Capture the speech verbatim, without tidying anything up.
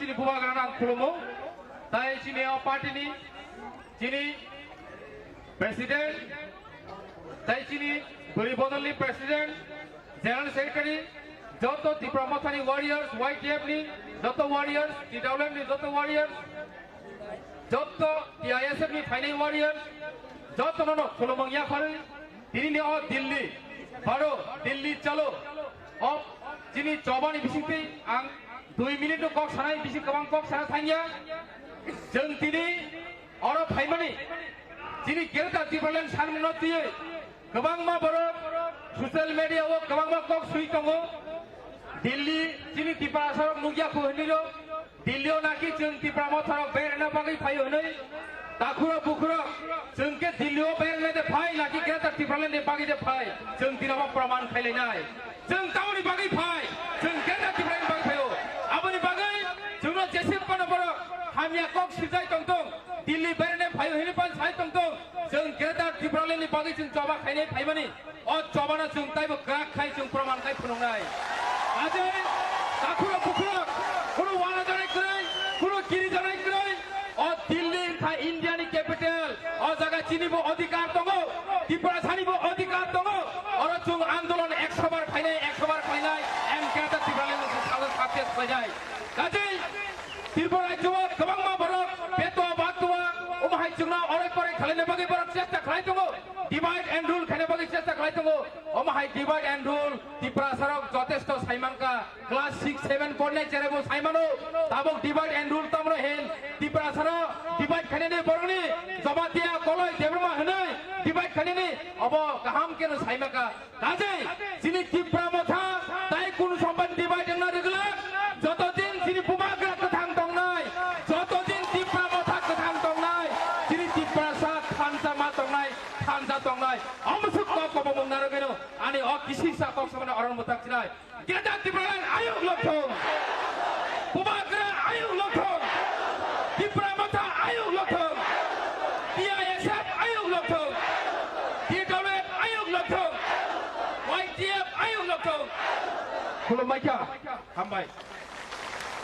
Chini bubagrano ang khulumo, tai chini o party ni chini president, tai chini bwrwi bodol ni president, general secretary, joto Tipra Motha ni warriors, Y T F ni joto warriors, T W F ni joto warriors, joto T I S F ni phainai warriors, joto no no khulumung yaphari. Tini ni o Delhi, baro Delhi chalo. O chini chobani bisingtwi ang dui minute no kok sanai, bising kwbang kok sana thangya. Chwng tini oro phaimani chini Greater Tipraland sanmano twiwi kwbangma borok social media o kwbangma kok swi tongo. Delhi chini Tiprasa rok nukya khu hinwi rok. Delhi o naki chwng Tipra Motha rok berna bagwi phaio hinwi. Takhurok bukhurok chwng khe Delhi o berna de phai naki Greater Tipraland ni bagwi de phai. Chwng tini obo praman khailainai. Chwng tamoni bagwi phai, chwng Greater Tipraland ni bagwi phaio. Aboni bagwi chwngno jesip kono borok hamya kok swijai tongtong, Delhi berna phaio hinwi pan sai tongtong. Chwng Greater Tipraland ni bagwi chwng choba khainai phaimani. O chobano chwng taibo kwrak khai chwng proman khai phunuknai. Ajai takhurok bukhurok, kunu wana janai kwrwi, kunu kiri janai kwrwi. O Delhi wngkha India ni capital. O jaga chini bo adhikar tongo, Tiprasa ni bo adhikar tongo. Oro chwng andolon ekso bar khainai, ekso bar khainai, M K ta Tipraland ni salo success khainai. Kajai Tripura rajyo o kwbangma borok beto batua, omo hai chwngno oroi poroi khlaina bagwi borok chesta khlai tongo, divide and rule khaina bagwi chesta khlai tongo. Omo hai divide and rule Tiprasa rok jotesto saimankha, class six seven pornai cherebo saimano, tabok divide and rule tamro hen Tiprasa rok divide khainani borokni Jamatia Koloi Debbarma hwnwi divide khainani obo kaham keno saimankha. Kajai, chini Tipra Motha, tai kunu somban divide wngna rwgwlak, joto din chini bubagra kwthang tongnai, joto din Tipra Motha kwthang tongnai, chini Tiprasa thansa ma tongnai, thansa tongnai, omusuk kok kobo mung narwgwino, ani o kisisa kok somani oron mwthak chinai. Greater Tipraland ayuk lokthung. Bubagra ayuk lokthung. Tipra Motha ayuk lokthung. T I S F ayuk lokthung. T W F ayuk lokthung. Y T F ayuk lokthung. Khulumbaikha. Hambai.